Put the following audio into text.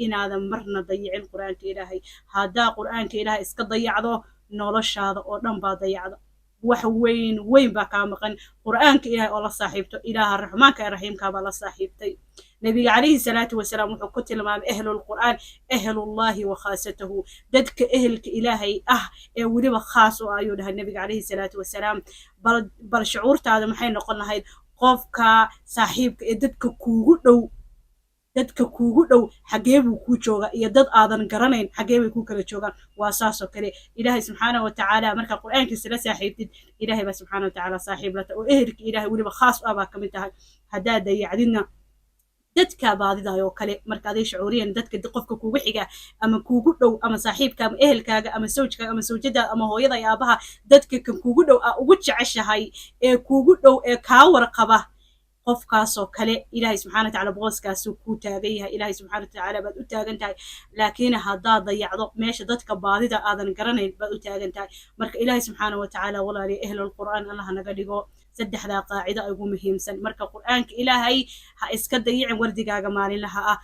Inaadan marna dayicin Qur-aanka Ilaahay. Haddaa Qur-aanka Ilaahay iska dayacdo, noloshaada oo dhan baa dayacda, wax weyn weyn baa kaa maqan. Qur-aanka Ilahay oo la saaxiibto, Ilaaha Raxmaanka ee Raxiimkaa baa la saaxiibtay. Nabiga calayhi salaatu wasalaam wuxuu ku tilmaamay ahlulqur'aan ahlullahi wa khaasatahu, dadka ehelka Ilaahay ah ee weliba khaas u ah ayuu dhahay nabiga calayhi salaatu wasalaam. Bal shucuurtaada maxay noqon lahayd qofka saaxiibka ee dadka kuugu dhow? Dadka kuugu dhow xagee buu kuu joogaa iyo dad aadan garanayn xagee bay kuu kala joogaan? Waa saas oo kale Ilaahay subxaana wa tacaala. Markaa Qur-aankiisa la saaxiibtid, Ilaahay baa subxaana wa tacaala saaxiib lata oo ehelka Ilaahay weliba khaas u ah baa kamid tahay. Haddaad dayacdidna, dadka baadidaay oo kale. Marka aday shucuuriyan dadka qofka kuugu xiga ama kuugu dhow ama saaxiibka ama ehelkaaga ama sawjkaaga ama sawjadaada ama hooyada iyo aabaha, dadka kan kuugu dhow aa ugu jeceshahay ee kuugu dhow ee kaa warqaba, qofkaasoo kale Ilaahay subxana watacala booskaasuu kuu taagan yahay. Ilaahay subxana watacaala baad u taagan tahay. Laakiin haddaad dayacdo, meesha dadka baadida aadan garanayn baad u taagan tahay. Marka Ilaahay subxaana watacaala, walaaliya, ahlulqur'aan Allah naga dhigo. Saddexdaa qaacido ugu muhiimsan. Marka Qur'aanka Ilaahay ha iska dayicin, wardigaaga maalinlaha ah.